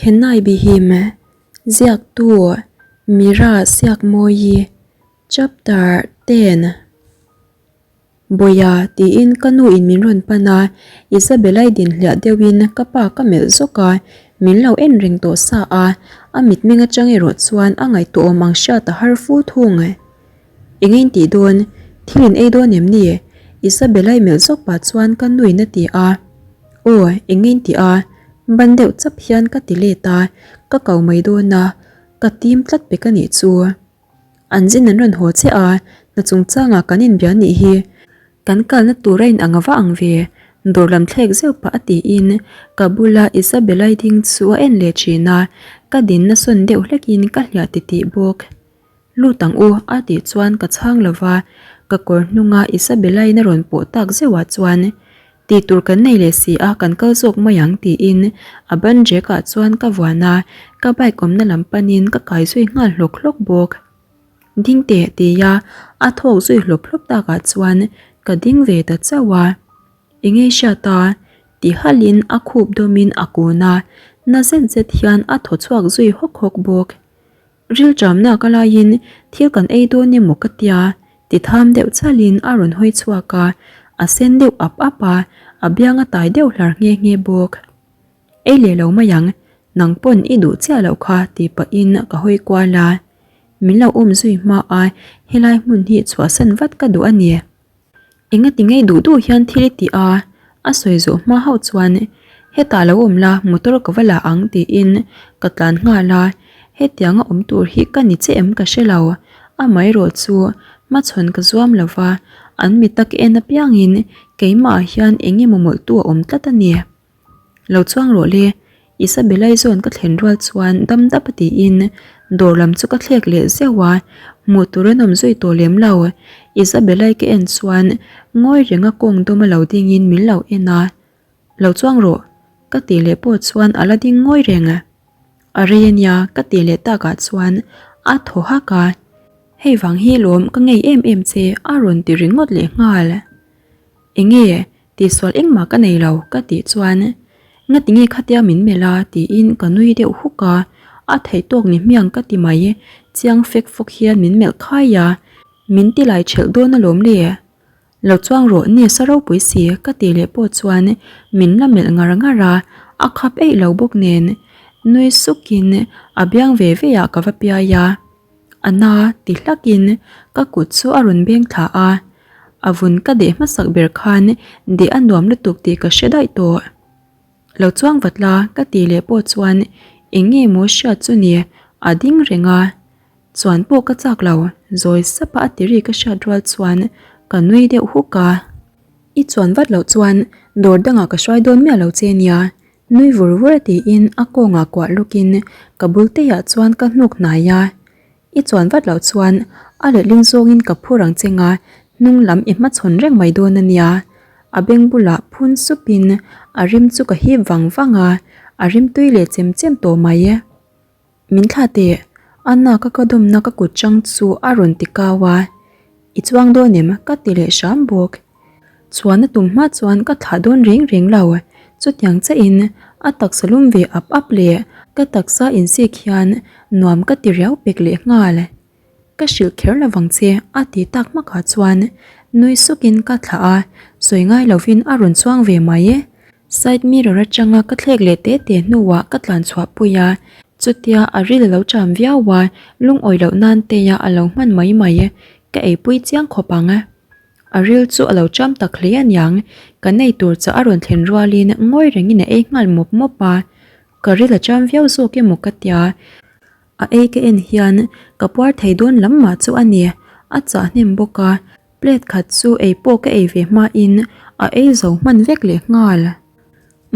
Khenai Bihim, Ziaktu, Mira Siakmawi, Chapter 10 Bawia tiin ka nu in min rawn pan a, Isabella-i din hliah deuhin ka pa ka melh zawk a, min lo en reng tawh sa a, a mitmeng atang erawh chuan a ngaihtuahawm ang hriat a har fu thung. Eng in tih dawn? Thil in ei dawn em ni? Isabella-i melh zawk pah chuan ka nu in a ti a. Aw, eng in tih a? Ban deuh chap hian ka ti let a, ka kau mai dawn a, ka tim tlat pek a nih chu. An zin an rawn haw che a, hna chungchangah kan inbia nih hi. Kan kalna tur a in ang va ang ve, dawr lam thlek zeuh pah a tiin ka bula Isabella-i ding chu a en leh thin a, ka dinna sawn deuh hlekin ka hliah titih bawk. Lut ang u a tih chuan ka chhang lo va, ka kawr hnunga Isabella-in a rawn pawh tak zeuhah chuan Tih tur kan nei leh si a, kan kal zawk mai ang tiin a ban rek ah chuan ka vuan a, ka bike awmna lam panin ka kai zui nghal hlawk hlawk bawk. Ding teh tia a thawk zui hlawp hlawp takah chuan ka ding ve ta chauh a. Enge hriat a? Ti halhin a khup dawmin a kun a, na zet zet hian a thaw chhuak zui hawk hawk bawk. Rilṭamna ka laiin thil kan ei dawn emaw ka tia, ti tham deuh chalin a rawn hawi chhuak a, a sen deuh ap ap a, a biang a tai deuh hlar nghe nghe bawk. Ei leh lo mai ang, nang pawn i duh chiah loh kha ti pahin ka hawi kual a. Min lo awm zui hma a, helai hmun hi chhuahsan vat ka duh a ni. Engati ngei duh duh hian thil i ti a? A sawi zawh hma hauh chuan, Hetah lo awm la, motor ka va la ang tiin ka tlan nghal a, hetianga awm tur hi ka ni che em ka hre lo. Amaherawh chu hmachhawn ka zuam lo va, an mi tak en apiangin keimahah hian eng emaw mawlhtu a awm tlat a ni. Lo chuang rawh le, Isabella-i zawn ka thlen rual chuan dam dap a tiin dawr lam chu ka thlek leh zeuh a, hmuh tur an awm zui tawh lem lo. Isabella-i ka en chuan ngawi renga kawng dawm a lo dingin min lo en a, Lo chuang rawh ka tih leh pawh chuan a la ding ngawi reng. A rei a nia ka tih leh takah chuan a thaw hak a, Hei vang hi lawm ka ngei em em che a rawn ti ringawt leh nghal. Enge? Tihsual engmah ka nei lo ka tih chuan Ngati nge khatia min melh a tiin ka nui deuh huk a, a theih tawk ni hmiang ka ti mai, chiang fek fawk hian min melh khai a, min ti lai thelh dawn alawm le. Lo chuang rawh ni sa ropui si ka tih leh pawh chuan min la melh ngar ngar a, a khap eih lo bawk nen nui sukin a biang ve ve ah ka va piai a. A na ti hlakin ka kut chu a rawn beng thla a, a vun ka deh hmasak ber khan deh a nuam lutuk tih ka hre daih tawh. Lo chuang vat la ka tih leh pawh chuan eng nge maw hriat chu ni a ding reng a, chuan pawh ka chak lo zawi sap a a ti ri ka hriat rual chuan ka nui deuh huk a. I chuan vat loh chuan dawr dangah ka hruai dawn miah lo che nia Nui vur vur a tiin a kawngah kuah lawkin ka bul teiah chuan ka hnuk hnai a. I chuan vat loh chuan a letling zawngin ka phur ang che nga hnung lam i hmachhawn reng mai dawn a nia. A beng bulah phun supin a rim chu ka hip vang vang a, a rim tui leh chem chem tawh mai. Min thlah teh, a nak a ka dawmna ka kut chang chu a rawn ti kau a, I chuang dawn em? ka ti leh hram bawk. Chuan a tum hma chuan ka thlah dawn reng reng lo, chutiang chiahin a taksa lum ve ap ap leh ka taksa insik hian nuam ka ti riau pek leh nghal. Ka hrilh kher lo vang che a ti tak hmakah chuan nui sukin ka thlah a, sawi ngai lovin a rawn chuang ve mai. Side mirror atanga ka thlek leh te te hnuah ka tlan chhuah pui a, chutia a ril a lo cham viau a, lungawi loh nan teia a lo hman mai mai ka eipui chiang khawp ang. A ril chu a lo cham tak hle aniang, ka nei tur chah a rawn thlen rualin ngawi rengin a ei nghal mawp mawp a, ka ril a cham viau zawk emaw ka tia. A ei ka en hian ka puar thei dawn lam mah chu a ni, a chah hnem bawk a, plate khat chu ei pawh ka ei ve hmain a ei zo hman vek leh nghal.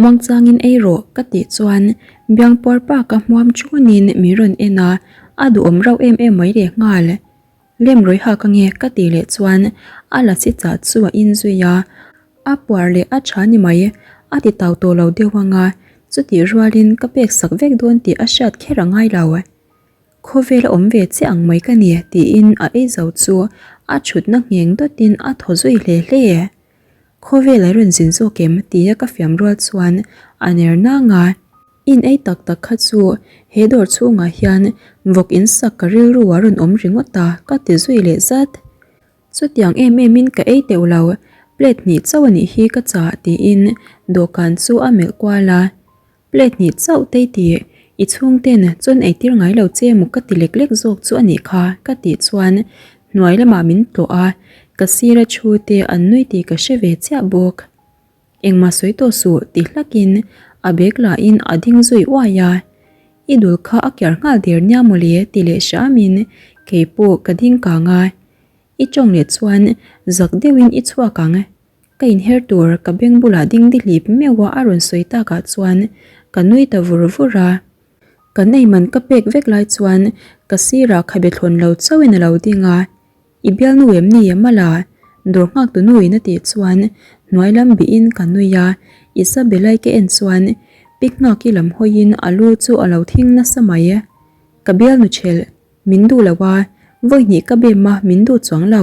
Muangchangin ei rawh ka tih chuan biang puar pa ka hmuam chunin min rawn en a, a duhawm rauh em em mai leh nghal. Lem rawi hak ange ka tih leh chuan a la chi chah chu a inzui a, a puar leh a tha ni mai, a ti tau tawh lo deuh anga chutih rualin ka pek sak vek dawn tih a hriat kher a ngai lo. Khawvel a awm ve chiah ang mai ka ni tiin a ei zo chu a thutna ngheng dawtin a thaw zui hle hle. Khawvel a rawn zin zawk em tia ka fiam rual chuan a ner nang a. In ei tak tak kha chu he dawr chhungah hian vawk in sak ka rilru a rawn awm ringawt a ka ti zui leh zat. Chutiang em em in ka ei teuh lo, plate hnih chauh a nih hi ka chah tiin dawhkan chu a melh kual a. Plate hnih chauh tei tih i chhungten chuan eitir ngai lo che maw ka ti lek lek zawk chu a nih kha ka tih chuan hnuai lamah min tlawh a, ka sira thu te an nui tih ka hre ve chiah bawk. Engmah sawi tawh suh ti hlakin a bag lahin a ding zui uai a, I dul kha a kiar nghal der nia mawle ti leh hramin keipawh ka ding kang a, I tawng leh chuan zak deuhin i chhuak ang. Ka inher tur ka beng bulah ding dihlip meuh a a rawn sawi takah chuan ka nui ta vur vur a. Kan eiman ka pek vek lai chuan ka sirah khabe thlawn lo chauhin a lo ding a, I bialnu em ni Mala? Dawr nghak tu nu in a tih chuan hnuai lam bihin ka nui a, Isabella-i ka en chuan pi nghak i lam hawiin a lu chu a lo thing nasa mai. Ka bialnu ṭhelh, min duh lo a, vawi hnih ka bem a min duh chuang lo.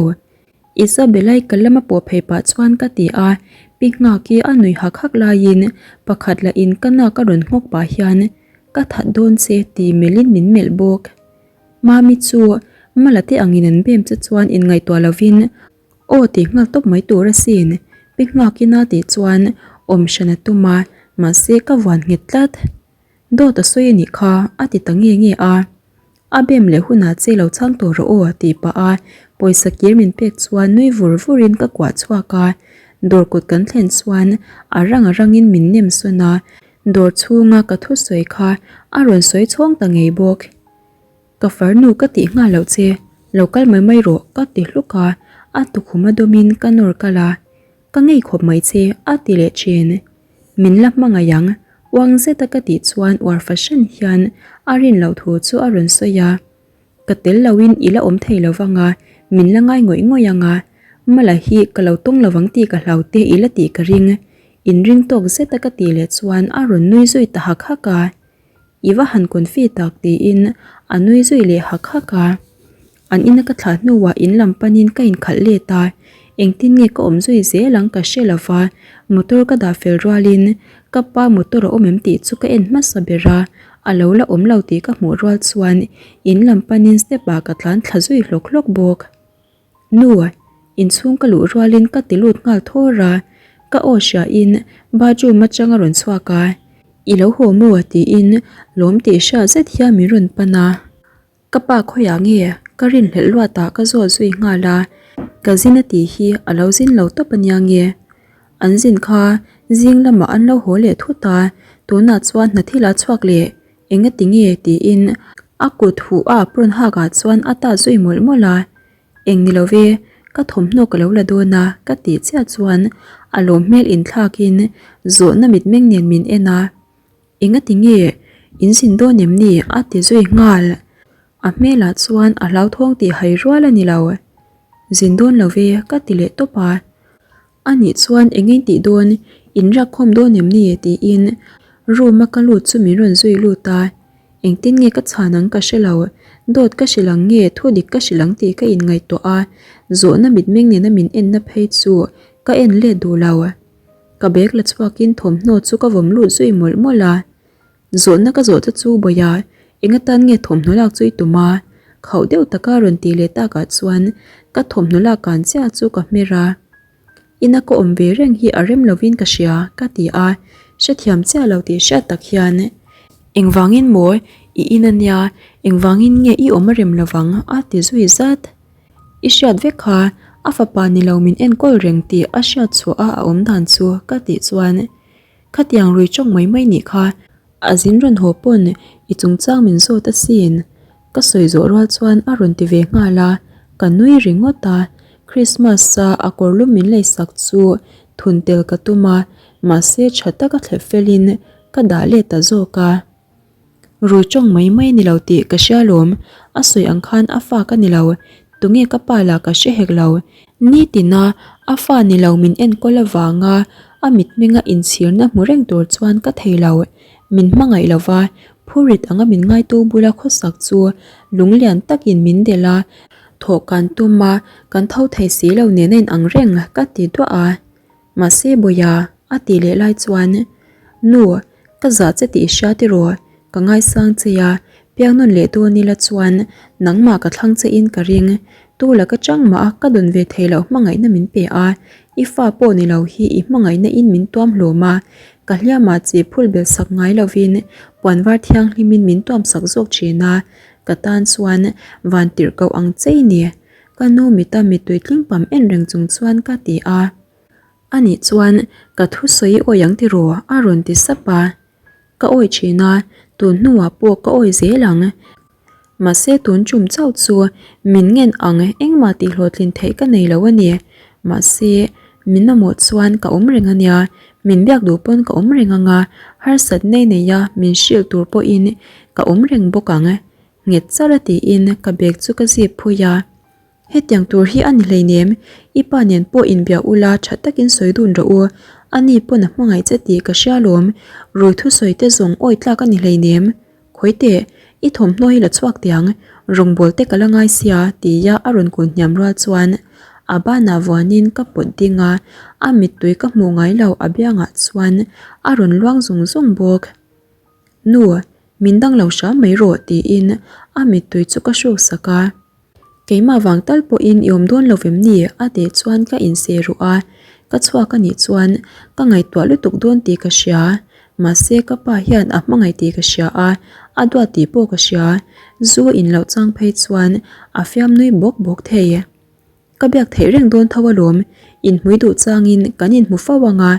Isabella-i ka lama pawh phei pah chuan ka ti a, pi Nghaki a nui hak hak laiin pakhat lah in ka nak a rawn nghawk pah hian ka that dawn che ti melhin min melh bawk. Mami chu Mala te angin an bem che chuan inngaihtuah lovin aw ti nghal tawp mai tur asin pi Nghakin a tih chuan awm hran a tum a, mahse ka vuan nghet tlat. Dawt a sawi a nih kha a ti ta nge nge a. A bem leh hunah che lo chhang tawh rawh aw tih pah a pawisa kir min pek chuan nui vur vur in ka kuah chhuak a. Dawr kut kan thlen chuan a rang a rang in min nem sawn a, dawr chhunga ka thusawi kha a rawn sawi chhawng ta ngei bawk. Ka farnu ka tih nghal loh che, lo kal mai mai rawh ka ti hluk a, a tukhum a dawm in ka nawr kal a. Ka ngei khawp mai che a ti leh thin. Min la hmangaih ang, uang zeta ka tih chuan uar fahran hian a rin loh thu chu a rawn sawi a. Ka tel loin i la awm thei lo vang a, min la ngai ngawih ngawih ang a, Mala hi ka lo tawng lo vang tih ka hlau te i la tih ka ring, inring tawk zeta ka tih leh chuan a rawn nui zui ta hak hak a. I va han confi tak tiin a nui zui leh hak hak a. An ina ka thlah hnuah in lam panin ka inkhalh let a, engtin nge ka awm zui zel ang ka hre lo va, motor ka dah fel rualin ka pa motor a awm em tih chu ka en hmasa ber a, a lo la awm lo tih ka hmuh rual chuan in lam panin step ah ka tlan thla zui hlawk hlawk bawk. Nu, inchhung ka luh rualin ka ti lut nghal thawr a, ka aw hriain bathroom atang a rawn chhuak a, I lo haw maw? tiin lawm tih hriat zet hian min rawn pan a. Ka pa khawiah nge ka rinhlelh luatah ka zawt zui nghal a, ka zin a tih hi a lo zin lo tawp ania nge? An zin kha zing lamah an lo haw leh thut a, tunah chuan hna thil a chhuak leh engati nge tiin a kut huh a prawn hak ah chuan a ta zui mawlh mawlh a, eng ni lo ve ka thawmhnaw ka lo la dawn a ka tih chiah chuan a lawm hmel inthlak in zawhna mitmeng nen min en a. Engati nge in zin dawn em ni? a ti zui nghal. A hmelah chuan a hlauthawng tih hai rual a ni lo. Zin dawn lo ve ka ti leh tawp a. A nih chuan eng in tih dawn, in rak khawm dawn em ni? tiin room a ka lut chu min rawn zui lut a. Engtin nge ka chhan ang ka hre lo, dawt ka hrilh ang nge thu dik ka hrilh ang tih ka inngaihtuah a, zawhna mitmeng nena min enna phei chu ka en let duh lo. Ka bag la chhuakin thawmhnaw chu ka vawm lut zui mawlh mawlh a. Zawhna ka zawh te chu Bawia, eng atan nge thawmhnaw lak chu i tum a? Khauh deuh taka rawn ti leh takah chuan ka thawmhnaw lak kan chiah chu ka hmer a. Ina ka awm ve reng hi a rem lovin ka hria ka ti a, hrethiam chiah lo tih hriat tak hian Engvangin maw i in ania, engvangin nge i awm a rem lovang a ti zui zat. I hriat vek kha, a fapa ni lo min enkawl reng tih a hriat chhuah a a awm dan chu ka tih chuan khatiang rui tawng mai mai nih kha a zin rawn haw pawn i chungchang min zawt asin ka sawi zawh rual chuan a rawn ti ve nghal a, ka nui ringawt a, Christmas a a kawr lum min lei sak chu thun tel ka tum a, mahse tha taka thlep felin ka dah let ta zawk a. Rui tawng mai mai a ni lo tih ka hria lawm, a sawi ang khan a fa ka ni lo, tunge ka pa lah ka hre hek lo. Nitina a fa ni lo min enkawl avanga a mitmenga inchhirna hmu reng tur chuan ka thei lo. Min hmangaih lo va, phurit anga min ngaitu bula khawsak chu lunglian takin min delh a, thawh kan tum a, kan tho thei si lo nen a inang reng ka ti duah a. Mahse Bawia a tih leh lai chuan, Nu, Ka zah che tih i hria tiraw? Ka ngaisang che a, piang nawn leh dawn ila chuan nangmah ka thlang che in ka ring. Tu la ka chang mah a, ka dawn ve thei loh hmangaihna min pe a, i fa pawh ni lo hi i hmangaihna in min tuam hlawm a, ka hliamah chi phul bel sak ngai lovin puan var thianghlimin min tuam sak zawk thin a, ka tan chuan van tirh koh ang che i ni. Ka nu mita mittui tling pam en reng chung chuan ka ti a. Anih chuan ka thusawi i awi ang tiraw? a rawn ti sap a. Ka awi thin a, tun hnuah pawh ka awi zel ang. Mahse tun tum chauh chu min ngen ang engmah tih hlawhtlin theih ka nei lo a ni. Mahse min mamawh chuan ka awm reng a nia, min biak duh pawn ka awm reng ang a, harsat nei nei a min hrilh tur pawhin ka awm reng bawk ang. Nghet char a tiin ka bag chu ka zip phui a. Hetiang tur hi a ni hleinem, i pa nen pawh inbia ula tha takin sawi dun rawh u, ani pawn a hmangaih che tih ka hria lawm, rui thusawi te zawng awi tlak a ni hleinem. Khawi teh, i thawmhnaw hi la chhuak tiang, rawngbâwl te ka la ngai sia tia a rawn kun hniam rual chuan a banah vuanin ka pawt ding a, a mittui ka hmuh ngai lo a biangah chuan a rawn luang zung zung bawk. Nu, min dang lo hram mai rawh tiin a mittui chu ka hruk sak a. Keimah vang tal pawhin i awm dawn lo vem ni? a tih chuan ka inse ruh a, ka chhuak a nih chuan ka ngaihtuah lutuk dawn tih ka hria. Mahse ka pa hian a hmangaih tih ka hria a, a duat tih pawh ka hria. Zu in loh chang phei chuan a fiam nui bawk bawk thei. Ka biak theih reng dawn tho alawm, inhmui duh changin kan inhmu fo ang a,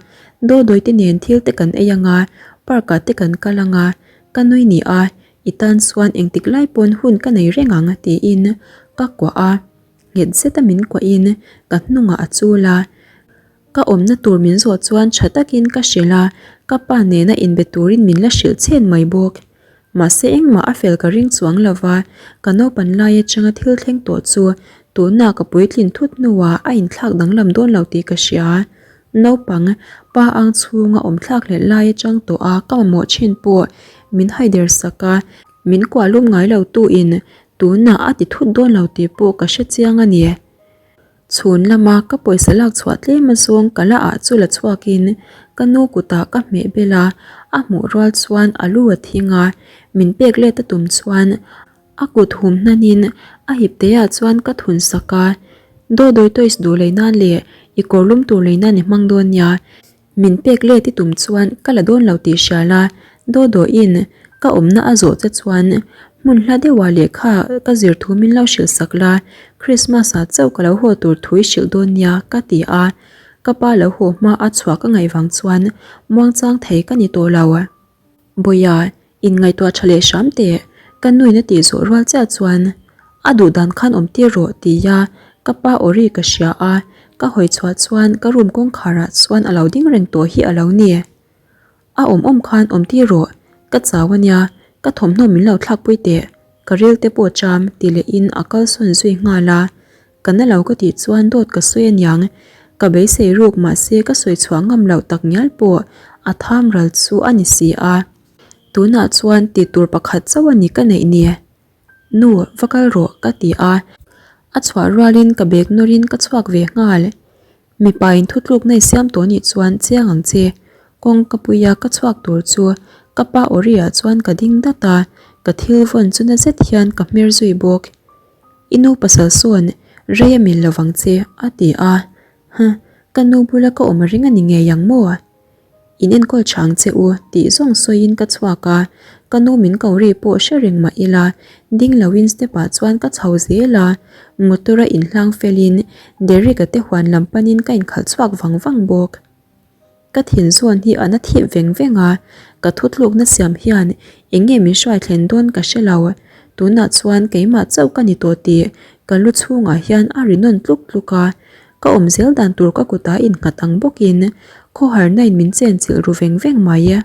Dawdawi te nen thil te kan ei ang a, park ah te kan kal ang a, ka nui ni a, i tan chuan engtik lai pawn hun ka nei reng ang tiin ka kuah a, nghet zeta min kuahin ka hnungah a chul a, ka awmna tur min zawh chuan tha takin ka hrilh a, ka pa nena inbe turin min la hrilh chhen mai bawk. Mahse engmah a fel ka ring chuang lo va, ka naupan lai atanga thil thleng tawh chu tunah ka puitlin thut hnuah a inthlak danglam dawn lo tih ka hria. Naupang, pa ang chhunga awm thlak hlelh lai atang tawh a ka mamawh thin pawh min haider sak a, min kuah lum ngai lo tu in tunah a ti thut dawn lo tih pawh ka hre chiang a ni. Chhun lama ka pawisa lak chhuah tlem azawng ka la ah chu la chhuakin ka nu kutah ka hmeh bel a, a hmuh rual chuan a lu a thing a, min pek let a tum chuan a kut hum hnanin a hip teh ah chuan ka thun sak a, Dawdawi toys duh lei nan leh i kawr lum tur lei nan i hmang dawn nia, Min pek let i tum chuan ka la dawn lo tih hria la, Dawdawiin ka awmna a zawh che chuan hmun hla deuhah lehkha ka zir thu min lo hrilh sak la, Christmas ah chauh ka lo haw tur thu i hrilh dawn nia ka ti a, ka pa lo haw hma a chhuah ka ngaih vang chuan muangchang thei ka ni tawh lo. Bawia, inngaihtuah tha leh hram teh, ka nuin a tih zawh rual chiah chuan a duh dan khan awm tir rawh tia ka pa aw ri ka hria a, ka hawi chhuah chuan ka room kawngkhar ah chuan a lo ding reng tawh hi a lo ni. A awm awm khan awm tir rawh, ka chau a nia, ka thawmhnaw min lo thlak pui teh, ka ril te pawh cham ti leh in a kalsawn zui nghal a. Ka na lo ka tih chuan dawt ka sawi aniang, ka beisei ruk mahse ka sawi chhuah ngam loh tak ngial pawh a tham ral chu a ni si a. Tunah chuan tih tur pakhat chauh a ni ka neih ni. Nu, va kal rawh ka ti a, a chhuah rualin ka bag nawrin ka chhuak ve nghal. Mipa in thutluk nei siam tawh nih chuan chiang ang che. Kawng ka puia ka chhuak tur chu ka pa awri ah chuan ka ding dat a, ka thil vawn chu na zet hian ka hmer zui bawk. I nu pasal sawn rei a mil lovang che a ti a, huh, ka nu bula ka awm a ring a ni ngei ang maw? In enkawl tha ang che u tih zawng sawiin ka chhuak a, ka nu min ko ri pawh hre reng mah ila ding loin step ah chuan ka chho zel a, motor a inhlang felin Derek-a te huan lam panin ka inkhalh chhuak vang vang bawk. Ka thin zawn hi a na thip veng veng a, ka thutlukna siam hian eng nge min hruai thlen dawn ka hre lo. Tunah chuan keimah chauh ka ni tawh tih ka lu chhungah hian a ri nawn tluk tluk a, ka awm zel dan tur ka kutah innghat ang bawkin khawharnain min chenchilh ru veng veng mai.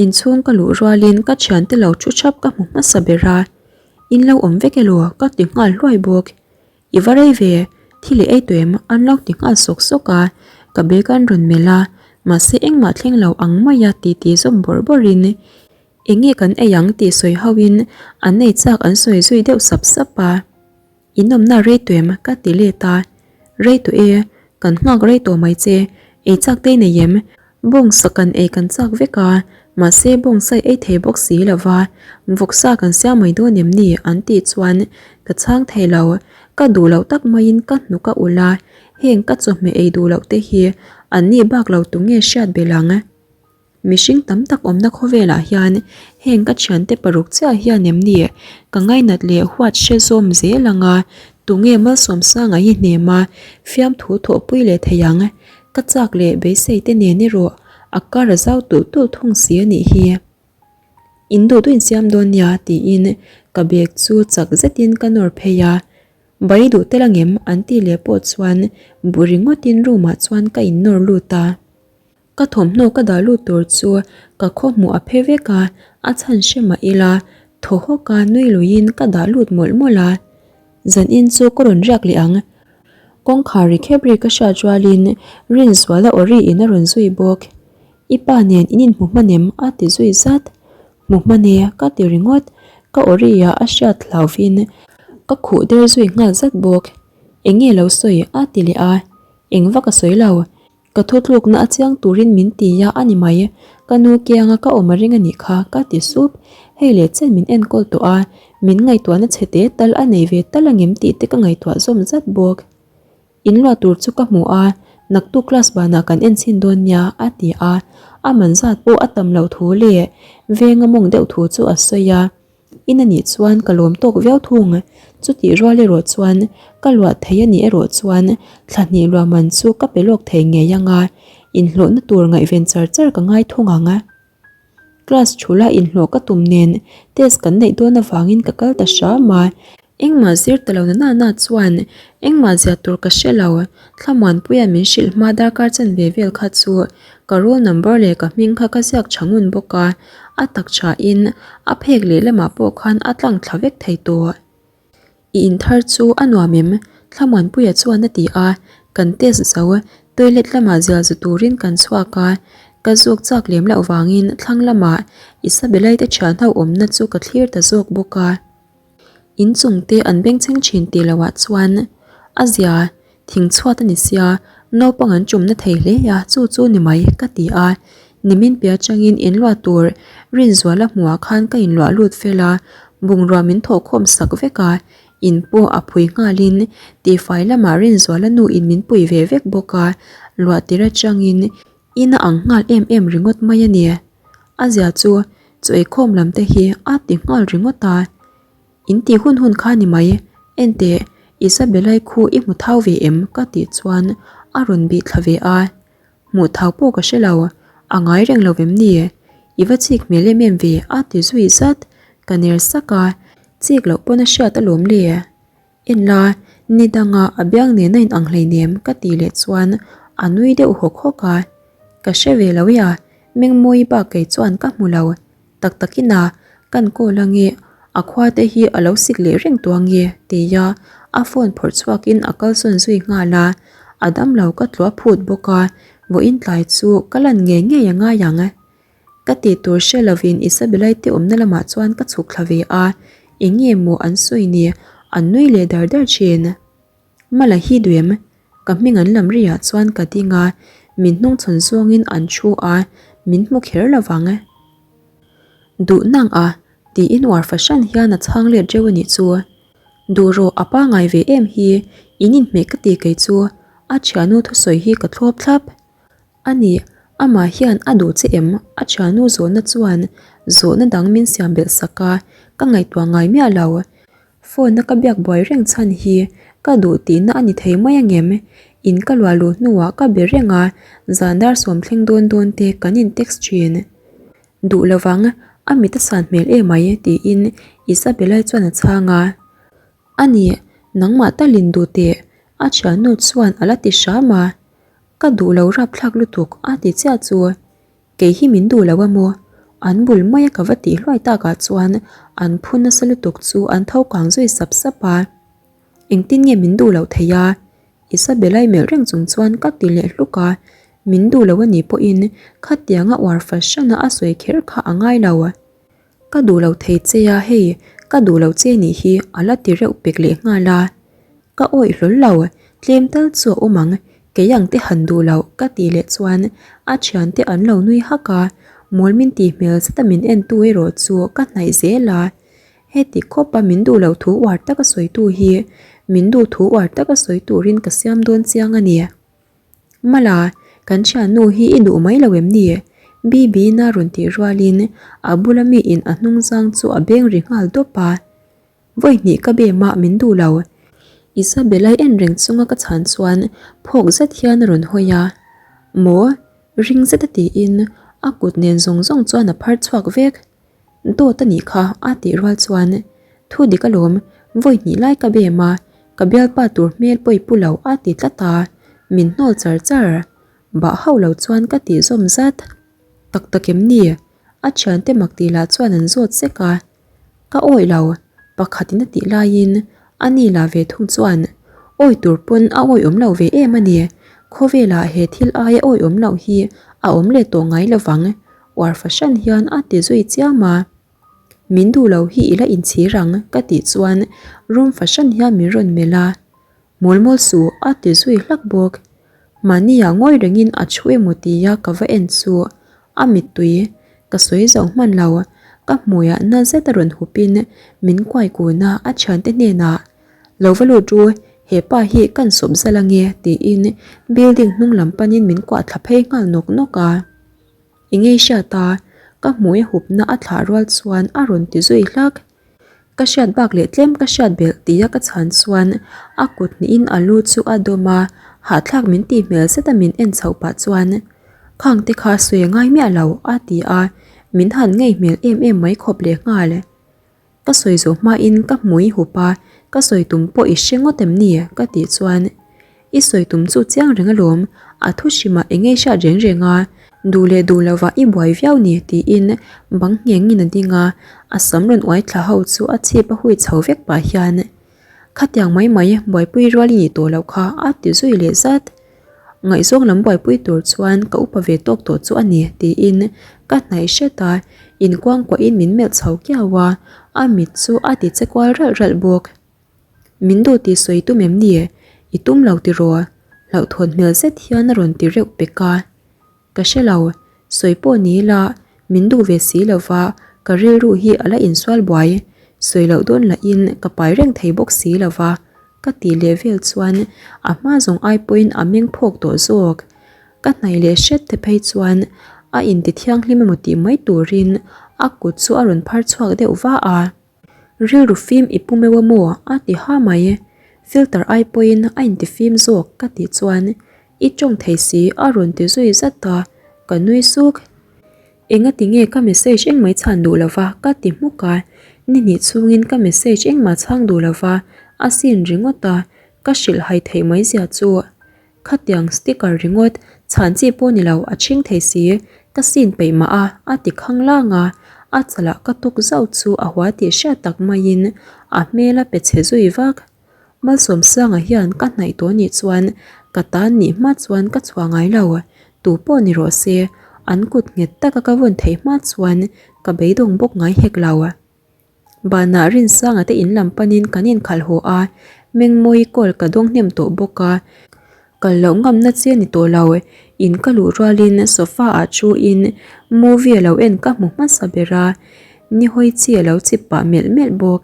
Inchhung ka luh rualin ka thiante lo thu thap ka hmu hmasa ber a, in lo awm vek elaw ka ti nghal hluai bawk. I va rei ve, thil i ei tawh em? An lo ti nghal sawk sawk a, ka bag an rawn melh a, mahse engmah thleng lo ang maia titi zawm bawrh bawrhin eng nge kan ei ang tih sawi hoin an ei chak an sawi zui deuh sap sap a. In awmna rei tawh em? Ka ti let a, Rei tawh e, kan nghak rei tawh mai che, ei chak te i nei em? Bawngsa kan ei kan chak vek a, Mahse bawngsa i ei thei bawk si lo va, vawksa kan siam mai dawn em ni? an tih chuan ka chhang thei lo. Ka duh loh tak maiin ka hnuk a ulh a, heng ka chawhmeh ei duh loh te hi an nih bak lo tu nge hriat belh ang? Mihring tam tak awmna khawvelah hian heng ka thiante paruk chiah hian em ni ka ngainat leh huat hre zawm zel ang a, tunge Malsawmsanga hi hnem a fiamthu thawhpui leh thei ang? Ka chak leh beisei te nen erawh a kar a zau tulh tulh thung si a nih hi. In duh duh insiam dawn nia tiin ka bag chu chak zetin ka nawr phei a, Bai duh tel angem an tih leh pawh chuan bu ringawtin room ah chuan ka innawr lut a. Ka thawmhnaw ka dah lut tur chu ka khaw hmuh a phe vek a, a chhan hre mah ila thaw hawk a nui luiin ka dah lut mawlh mawlh a. Zanin chu ka rawn riak leh ang. Kawngkhar ri khep ri ka hriat rualin Rinzuala aw ri in a rawn zui bawk. I pa nen in inhmu hman em? a ti zui zat. Hmu hman e ka ti ringawt. Ka aw ri ah a hriat hlauvin ka khuh der zui nghal zat bawk. Eng nge lo sawi? a ti leh a. Eng vak a sawi lo. Ka thutlukna a chiang turin min ti a a ni mai. Ka nu kianga ka awm a ring a nih kha, ka ti sup. Hei leh chen min enkawl tawh a, min ngaihtuahna chhe te tal a nei ve tal angem tih te ka ngaihtuah zawm zat bawk. In luah tur chu ka hmu a, naktuk class banah kan en chhin dawn nia, a ti a. A man zat pawh a tam loh thu leh veng a mawng deuh thu chu a sawi a. In a nih chuan ka lawm tawk viau thung. Chutih rual erawh chuan ka luah thei a nih erawh chuan thla hnih luah man chu ka pe lawk thei ngei ang a, inhlawhna tur ngaihven char char ka ngai thung ang. Class thula inhlawh ka tum nen test kan neih dawn avangin ka kal ta hram a. Engmah zir ta lo na na na chuan engmah zia tur ka hre lo. Thlamuanpuia min hrilh hma darkar chen ve vel kha chu ka roll number leh ka hming kha ka ziak tha ngun bawk a, a tak tha in a phek leh lamah pawh khan a tlang thla vek thei tawh. I inthar chu a nuam em? Thlamuanpuia chuan a ti a, kan test zo toilet lamah zial zu turin kan chhuak a, ka zuk chak lem loh vangin thlang lamah Isabella-i te thian ho awmna chu ka thlir ta zawk bawk a. In chung te an bengchheng thin tih loh ah chuan a zia thing chhuat a ni sia naupang an chumna thei hle a chu chu ni mai ka ti a nimin piah atangin in luah tur Rinzuala hmuh ah khan ka inluah lut fel a bungrua min thawh khawm sak vek a in pawh a phui nghalin tihfai lamah Rinzuala nu in min pui ve vek bawk a luah tir atangin in a ang nghal em em ringawt mai a ni. A zia chu chaw eikhawm lam te hi a ti nghal ringawt a, In tih hun hun kha ni mai, enteh Isabella-i khu i hmu thau ve em? ka tih chuan a rawn bih thla ve a, Hmuh thau pawh ka hre lo, a ngai reng lo vem ni? I va chik hmel em em ve a ti zui zat, ka ner sak a, chik loh pawn a hriat alawm le. En la, ni danga a biang nen a inang hleinem ka tih leh chuan a nui deuh hawk hawk a. Ka hre ve lo e a, Mengmawi bak kei chuan ka hmu lo. Tak takin a, kan call ange, a khua te hi a lo sik leh reng tawh ange tia a phone phawrh chhuakin a kalsawn zui nghal a. A damlo ka tluah phut bawk a, vawiin tlai chu ka lan ngei ngei a ngai ang. Ka tih tur hre lovin Isabella-i te awmna lamah chuan ka chhuk thla ve a, eng nge maw an sawi ni, an nui leh dar dar thin. Mala hi duem, ka hming an lam riah chuan ka ding a, min hnungchhawn zawngin an thu a, min hmu kher lovang. Duh nang a, tiin uar fahran hian a chhang let reuh a nih chu. Duh rawh a pangai ve em hi, in inhmeh ka ti kei chu, a thiannu thusawi hi ka thlawp thlap. A ni, amah hian a duh che em? A thiannu zawhna chuan zawhna dang min siam belh sak a, ka ngaihtuah ngai miah lo. Phone a ka biak buai reng chhan hi ka duh tihna a ni thei mai angem? In ka luah luh hnuah ka be reng a, zan dar sawm thleng dawn dawn te kan in text thin. Duh lovang, a mit a san hmel emai tiin Isabella-i chuan a chhang a. A ni, nangmah talin duh teh, a thiannu chuan a la ti hram a. Ka duh lo rapthlak lutuk a ti chiah chu kei hi min duh lo a maw? An bul mai a ka va tih hluai takah chuan an phu nasa lutuk chu an tho kang zui sap sap a. Engtin nge min duh loh theih a? Isabella-i melh reng chung chuan ka ti leh hluk a, min duh lo a nih pawhin khatianga uar fahran a a sawi kher kha a ngai lo. Ka duh lo thei che a hei, ka duh lo che nih hi a la ti reuh pek leh nghal a. Ka awih hlawl lo, tlem tal chu a awm ang, kei ang te han duh loh ka tih leh chuan a thiante an lo nui hak a. Mawl min tih hmel zeta min en tu erawh chu ka hnaih zel a. Heti khawpa min duh loh thu uar taka sawi tu hi min duh thu uar taka sawi turin ka siam dawn chiang a ni. Mala, kan thiannu hi i duh mai lo em ni? Bibi-in a rawn tih rualin a bula miin a hnungzang chu a beng ri nghal dawp a. Vawi hnih ka bem a, min duh lo. Isabella-i en reng chunga ka chhan chuan phawk zet hian a rawn hawi a. Maw? Ring zet a tiin a kut nen zawng zawng chuan a phar chhuak vek. Dawt a nih kha a tih rual chuan thu dik alawm, vawi hnih lai ka bem a, ka bialpa tur hmel pawh i pu lo a ti tlat a, min hnawl char char. Bah hauh lo chuan ka tih zawm zat. Tak tak em ni? A thiante mak tih lah chuan an zawt sek a. Ka awih lo, pakhatin a tih laiin a ni lah ve thung chuan awi tur pawn a awih awm lo ve em a ni, khawvelah he thil aia awih awm loh hi a awm leh tawh ngai lovang, uar fahran hian a ti zui chiam a. Min duh lo hi i la inchhir ang ka tih chuan rum fahran hian min rawn melh a. Mawl mawl suh a ti zui hlak bawk. Mahniah ngawi rengin a thu emaw tia ka va en chu a mittui ka sawi zo hman lo. Ka hmuiah na zet a rawn hupin min kuai kun a, a thiante hnenah, Lo va lut ru, he pa hi kan sawp zal ange tiin building hnung lam panin min kuah thla phei nghal nawk nawk a. I ngei hriat a, ka hmui a hupna a thlah rual chuan a rawn ti zui hlak. Ka hriat bak leh tlem ka hriat belh tia ka chhan chuan a kut hnihin a lu chu a dawm a, hahthlak min tih hmel zeta min en chhoh pah chuan Khang te kha sawi a ngai miah lo a ti a, min han ngei hmel em em mai khawp leh nghal. Ka sawi zawh hmain ka hmui hup a, ka sawi tum pawh i hre ngawt em ni? ka tih chuan I sawi tum chu chiang reng alawm, a thu hrimah eng nge hriat reng reng a, duh leh duh lovah i buai viau ni tiin bang nghengin a ding a, a sam rawn uai thla ho chu a chhip a hui chho vek pah hian Khatiang mai mai buaipui rual i nih tawh loh kha a ti zui leh zat. Ngaihzawng lam buaipui tur chuan ka upa ve tawk tawh chu a ni tiin ka hnaih hret a, inkuangkuahin min melh chho kiau a, a mit chu a ti che kual ralh ralh bawk. Min duh tih sawi tum em ni? I tum lo tiraw? Hlauhthawn hmel zet hian a rawn ti reuh pek a. Ka hre lo, sawi pawh ni ila min duh ve si lova ka rilru hi a la insual buai. Sawi loh dawn lahin ka pai reng thei bawk si lova ka tih leh vel chuan a hma zawng ai pawhin a meng phawk tawh zawk. Ka hnaih leh hret te phei chuan a inti thianghlim emaw tih mai turin a kut chu a rawn phar chhuak deuh va a. Rilru fim i pu meuh a maw? a ti ha mai. Filter ai pawhin a inti fim zawk ka tih chuan i tawng thei si a rawn ti zui zat a, ka nui suk. Engati nge ka message engmah i chhan duh lova ka ti hmuk a, ni hnih chhungin ka message engmah chhang duh lova a sin ringawt a, ka hrilh hai theih mai zia chu. Khatiang sticker ringawt chhan chi pawh ni lo a chhing thei si, ka sin peih mah a, a ti khang lang a, a chalah ka tuk zauh chu a hua tih hriat tak maiin a hmel a pe chhe zui vak. Malsawmsanga hian ka hnaih tawh nih chuan ka tan nih hma chuan ka chhuah ngai lo, tu pawh ni rawh se, an kut nghet taka ka vawn theih hma chuan ka beidawng bawk ngai hek lo. Banah Rinsanga te in lam panin kan inkhalh haw a, Mengmawi call ka dawng hnem tawh bawk a, kal loh ngamna che ni tawh lo, in ka luh rualin sofa ah thu in movie a lo en ka hmu hmasa ber a, ni hawi chi a lo chip pah melh melh bawk.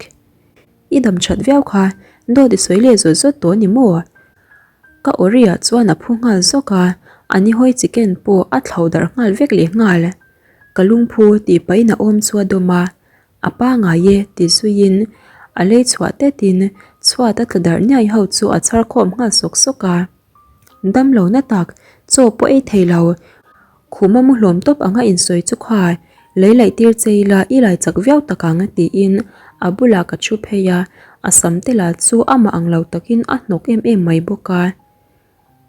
I dam that viau kha, dawt i sawi leh zawt zawt tawh ni maw? Ka awri ah chuan a phu nghal zawk a, a ni hawi chicken pawh a thlo darh nghal vek leh nghal. Ka lungphu tih pahin a awm chu a dawm a, a pangai e ti zuiin a lei chhuah tetin chhuat a tla darh niai ho chu a chhar khawm nghal sawk sawk a. Damlo na tak, chaw pawh ei thei lo, khuma mu hlawm tawp anga insawi chu kha lei laih tir che ila i lai chak viau tak ang tiin a bulah ka thu phei a, a sam te lah chu amah ang lo takin a hnawk em em mai bawk a.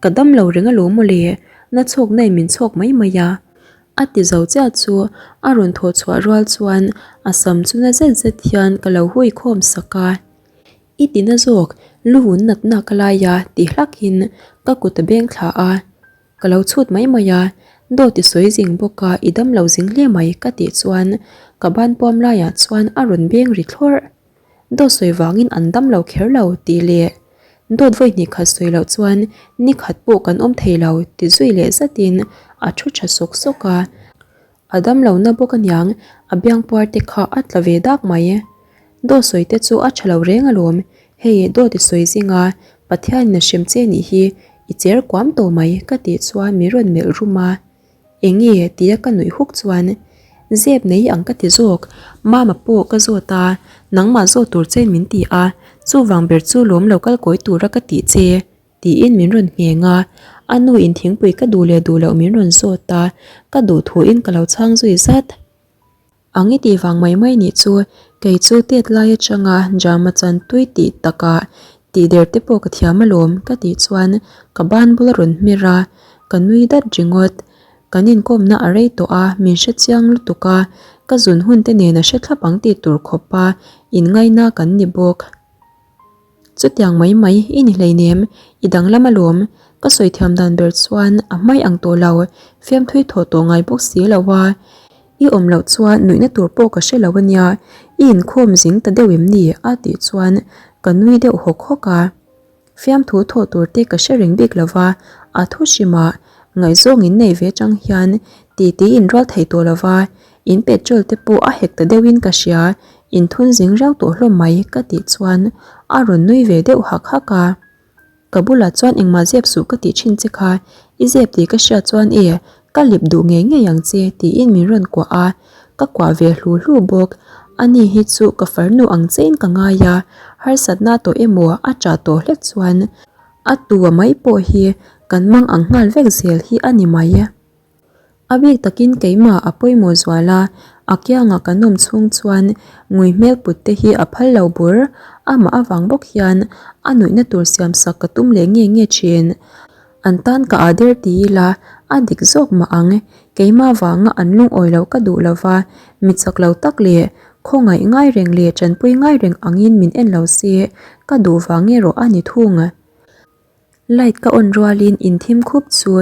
Ka dam lo reng alawm mawle, na chhawk na in min chhawk mai mai a. A ti zo chiah chu a rawn thawh chhuah rual chuan a sam chu na zet zet hian ka lo hui khawm sak a. I ti na zawk, lu vun natna ka lai a ti hlak in ka kut a beng thla a. Ka lo chhut mai mai a, dawt i sawi zing bawk a i dam lo zing hle mai ka tih chuan ka ban puam laiah chuan a rawn beng ri thlawrh. Dawt sawi vangin an dam lo kher lo tih leh dawt vawi hnih khat sawi loh chuan ni khat pawh kan awm thei lo ti zui leh zatin a thu tha sawk sawk a. A damlohna bawk aniang, a biangpuar te kha a tla ve dak mai. Dawt sawi te chu a tha lo reng alawm, hei dawt i sawi zinga Pathianin a hrem che nih hi i cher kuam tawh mai ka tih chuan min rawn melh rum a. Enge tia ka nuih huk chuan zep nei ang ka ti zawk, mama pawh ka zawt a, nangmah zawt tur chein min ti a, chuvang ber chu lawm lo kal kawi tura ka tih che tiin min rawn ngheng a, a nu in thingpui ka duh leh duh loh min rawn zawt a, ka duh thuin ka lo chhang zui zat. Ang i tih vang mai mai nih chu, kei chu tet lai atanga drama chan tui tih takah tih der te pawh ka thiam alawm ka tih chuan ka ban bul a rawn hmer a, ka nui dat ringawt. Kan inkawmna a rei tawh a, min hre chiang lutuk a, ka zun hun te nen a hre thlap ang tih tur khawpa inngaina kan ni bawk. Chutiang mai mai i ni hleinem, i danglam alawm. Ka sawi thiam dan ber chuan a hmai ang tawh lo, fiamthui thawh tawh ngai bawk si lo a. I awm loh chuan nuihna tur pawh ka hre lo ania, i inkhawm zing ta deuh em ni? a tih chuan ka nui deuh hawk hawk a. Fiamthu thawh tur te ka hre reng bik lo va, a thu hrimah ngaihzawng in nei ve chang hian titi inrual thei tawh lo va, In petrol te pawh a hek ta deuhin ka hria, in thun zing reuh tawh hlawm mai ka tih chuan a rawn nui ve deuh hak hak a. Ka bulah chuan engmah zep suh ka tih thin che kha, i zep tih ka hriat chuan e, ka lip duh ngei ngei ang che tiin min rawn kuah a, ka kuah ve hlu hlu bawk. Ani hi chu ka farnu ang chein ka ngai a, harsatna tawh emaw a ṭah tawh hlek chuan a tua mai pawh hi kan mang ang nghal vek zel hi a ni mai. A bik takin keimah a pawimawh zual a, a kiangah kan awm chhung chuan ngui hmel put te hi a phal lo bur. Amah avang bawk hian a nuihna tur siam sak ka tum leh nge nge thin. An tan ka ah der ti ila a dik zawk mah ang. Keimah vanga an lungawi loh ka duh lova, mi chak lo tak leh khawngaih ngai reng leh tanpui ngai reng angin min en lo se ka duh vang erawh a ni thung. Light ka on rualin in thim khup chu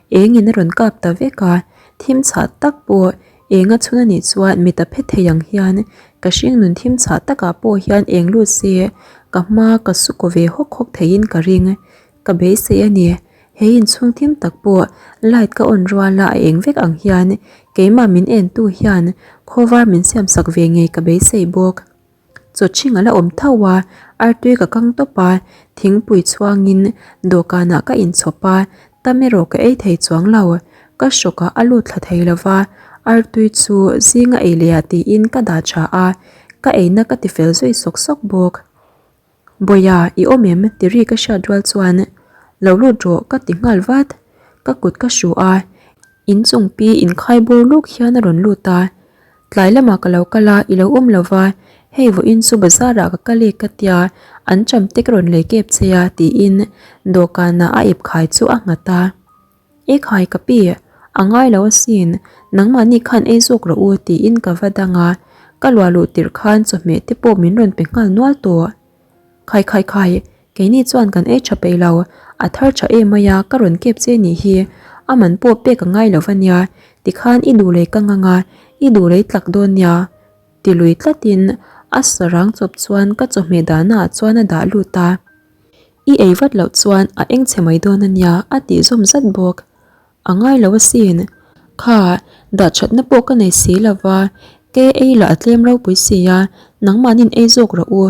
engin a rawn kap ta vek a, thim chhah tak pawh eng a chhun a nih chuan mit a phe thei ang hian ka hringnun thim chhah takah pawh hian eng lut se ka hma ka su kaw ve hawk hawk theiin ka ring. Ka beisei a ni, he inchhung thim tak pawh light ka on ruala a eng vek ang hian keimah min entu hian khawvar min siamsak ve ngei ka beisei bawk. Chawchhing a la awm tho a, artui ka kang tawp a, thingpui chhuangin dawhkanah ka inchhawp a, tam erawh ka ei thei chuang lo. Ka hrawkah a lut thla thei lo va, artui chu zinga ei leh ah tiin ka dah tha a, ka eina ka tifel zui sawk sawk bawk. Bawia, i awm em? ti ri ka hriat rual chuan lo lut rawh ka ti nghal vat. Ka kut ka hru a, inchung pi inkhai bur luk hian a rawn lut a. Tlai lamah ka lo kal a, i lo awm lo va, hei vawiin chu bazar ah ka kal e ka tia, an cham te ka rawn lei kep che a tiin dawhkanah a ip khai chu a nghat a. E khai ka pi, a ngai lo asin, nangmahni khan ei zawk rawh u tiin ka va dang a, ka luah luh tirh khan chawhmeh te pawh min rawn pe nghal nual tawh. Khai khai khai, keini chuan kan ei tha peih lo, a thar tha em mai a, ka rawn kep che nih hi, a man pawh pek a ngai lo va nia, tikhan i duh lei ka ngang a, i duh lei tlak dawn nia, ti lui tlatin a sarang chawp chuan ka chawhmeh dahna ah chuan a dah lut a. I ei vat loh chuan a eng chhe mai dawn a nia, a tih zawm zat bawk. A ngai lo asin. Kha, dah thatna pawh ka nei si lo va, ke ei lah a tlem ropui si a, nangmahnin ei zawk rawh u,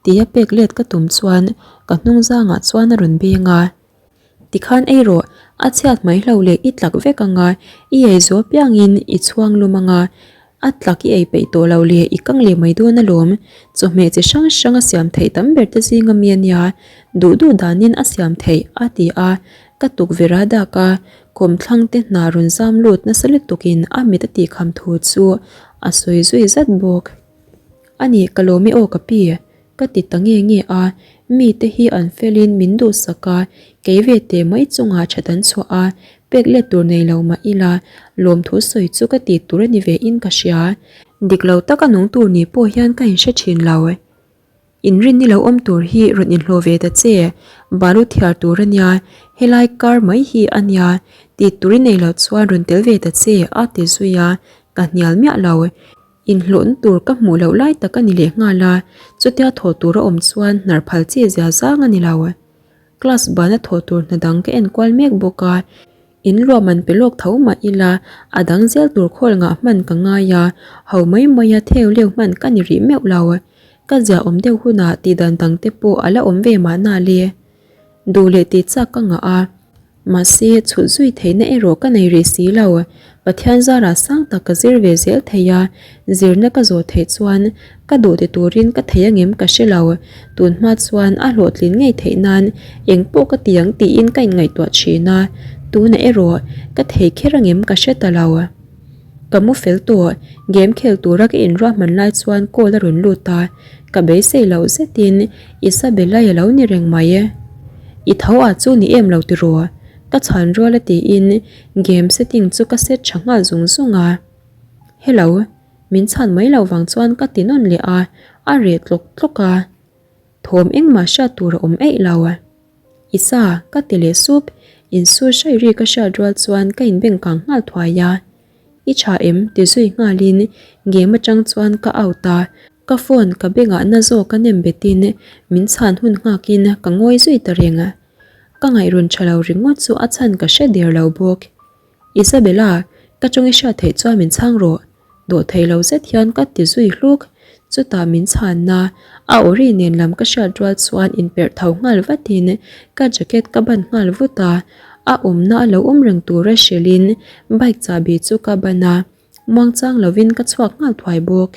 tia pek let ka tum chuan ka hnung zangah chuan a rawn beng a. Tikhan ei rawh, a chhiat mai hlo leh i tlak vek ang a, i ei zual piangin i chhuang lum ang a, a tlak i ei peih tawh lo leh i kang leh mai dawn alawm. Chawhmeh chi hrang hrang a siam theih tam ber te zinga mi a nia, duh duh danin a siam theih, a ti a, Ka tukverh a dak a, kawmthlang te hna rawn zam lut nasa lutukin a mit a tihkham thu chu a sawi zui zat bawk. A nih ka lawm e aw ka pi, ka ti ta nge nge a, mite hi an felin min duhsak a, kei ve teh mai chungah that an chhuah a, pek let tur nei lo mah ila lawmthu sawi chu ka tih tur a ni ve in ka hria. Dik lo taka nung tur ni pawh hian ka inhre thin lo. Inrin ni lo awm tur hi rawn inhlawh ve ta che, balu thiar tur a nia, helai kar mai hi a nia, tih tur i nei loh chuan rawn tel ve ta che a ti zui a, ka hnial miah lo. Inhlawhna tur ka hmuh loh lai tak a ni leh nghal a, chutia thawh tur a awm chuan hnar phal chi zia zang a ni lo. Class bana thawh tur hna dang ka enkual mek bawk a. In luah man pe lawk tho mah ila, a dang zel tur khawl ngah hman ka ngai a, ho mai maia theu leu hman ka ni rih meuh lo. Ka zia awm deuh hunah tihdan dang te pawh a la awm ve mahna le. Duh leh tih chak ka ngah a. Mahse, chhut zui theihna erawh ka nei rih si lo. Pathian zarah sang tak ka zir ve zel thei a, zirna ka zawh theih chuan ka duh ti turin ka thei angem ka hre lo. Tun hma chuan a hlawhtlin ngei theih nan eng pawh ka ti ang tiin ka inngaihtuah thin a, tunah erawh ka thei kher angem ka hre ta lo. Ka mu fel tawh, game khel tura ka inruahman lai chuan call a rawn lut a, ka beisei loh zetin Isabella-i a lo ni reng mai. I tho ah chu ni em lo tiraw? Ka chhan rual a tiin game setting chu ka set tha nghal zung zung a. Hello, min chhan mai loh vang chuan ka ti nawn leh a, a reh tlawk tlawk a. Thawm engmah hriat tur a awm eih lo. Isa, ka ti leh sup, insur hrai ri ka hriat rual chuan ka inbengkang nghal thuai a. I tha em? ti zui nghalin game atang chuan ka out a, ka phone ka bengah na zawk a nem betin min chhan hun nghakin ka ngawi zui ta reng. Ka ngaihrawn tha lo ringawt chu a chhan ka hre der lo bawk. Isabella, ka tawng i hriat theih chuan min chhang rawh. Dawh thei lo zet hian ka ti zui hluk. Chutah min chhanna, a awri nen lam ka hriat rual chuan inperh tho nghal vatin ka jacket ka ban nghal vut a, a awmna a lo awm reng tura hrilhin bike chahbi chu ka ban a, muangchang lovin ka chhuak nghal thuai bawk.